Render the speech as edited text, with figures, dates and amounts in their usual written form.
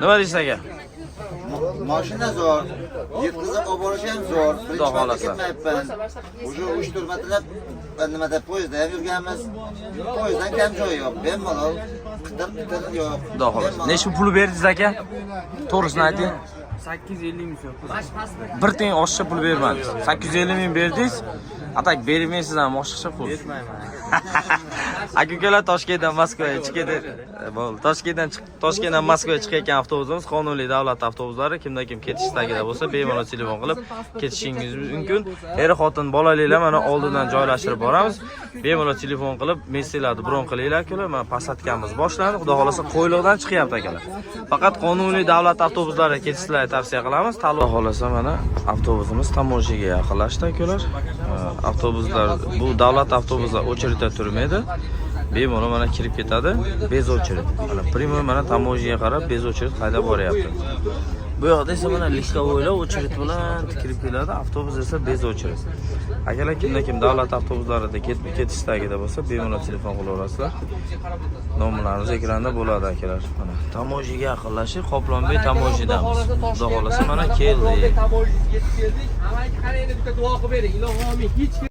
Nima deysiz, aka? Mashina zo'r. Yetkazib olib borishi ham zo'r. Xudo Birinchi marta xohlasa. ketmayapman. Уже 3-4 martalab nimada, poyezdda ham yurganmiz. Poyezddan kam joyi yo'q. Bemalol qitir qitir yo'q. Xudo xohlasa. Necha pul berdingiz, aka? To'g'risini ayting. 850 ming so'm. Bir tiyin oshiqcha pul bermadingiz. 850 ming berdingiz. А так bermaysiz ham oshiqcha pul. Bermayman. Aka, ukalar, Toshkentdan Moskvaga chiqadi. Bo'ldi. Toshkentdan Moskvaga chiqayotgan avtobusimiz qonuniy davlat avtobuslari. Kimda kim ketish istagida bo'lsa, bemalol telefon qilib ketishingiz mumkin. Er xotin, bolalilar mana oldindan joylashtirib boramiz. Bemalol telefon qilib, места larni bron qilinglar, akalar. Mana посадка miz boshlandi. Xudo xolasa, Qo'yliqdan chiqyapti, akalar. Faqat qonuniy davlat avtobuslariga ketishlarni tavsiya qilamiz. Xudo xolasa, mana avtobusimiz таможня ga yaqinlashdi, akalar. Avtobuslar, bu davlat avtobuslar очередь da turmaydi. Bemalol mana kirib ketadi, без очередь. Mana прямой mana таможня ga qarab без очередь haydab boryapti. Bu yoqda esa mana легковой lar очередь bilan kirib keladi, avtobus esa без очередь. Akalar, kimda kim davlat avtobuslarida ketish istagida bo'lsa, bemalol telefon qilaverasizlar. Nomerlarimiz ekranda bo'ladi, akalar. Mana таможня ga yaqinlashib, Qoplonbey таможня damiz. Xudo xolasa, mana keldik. Таможня ga yetib keldik. Amaki, qaranglar, bitta duo qilib bering. Ilohi omin. Hech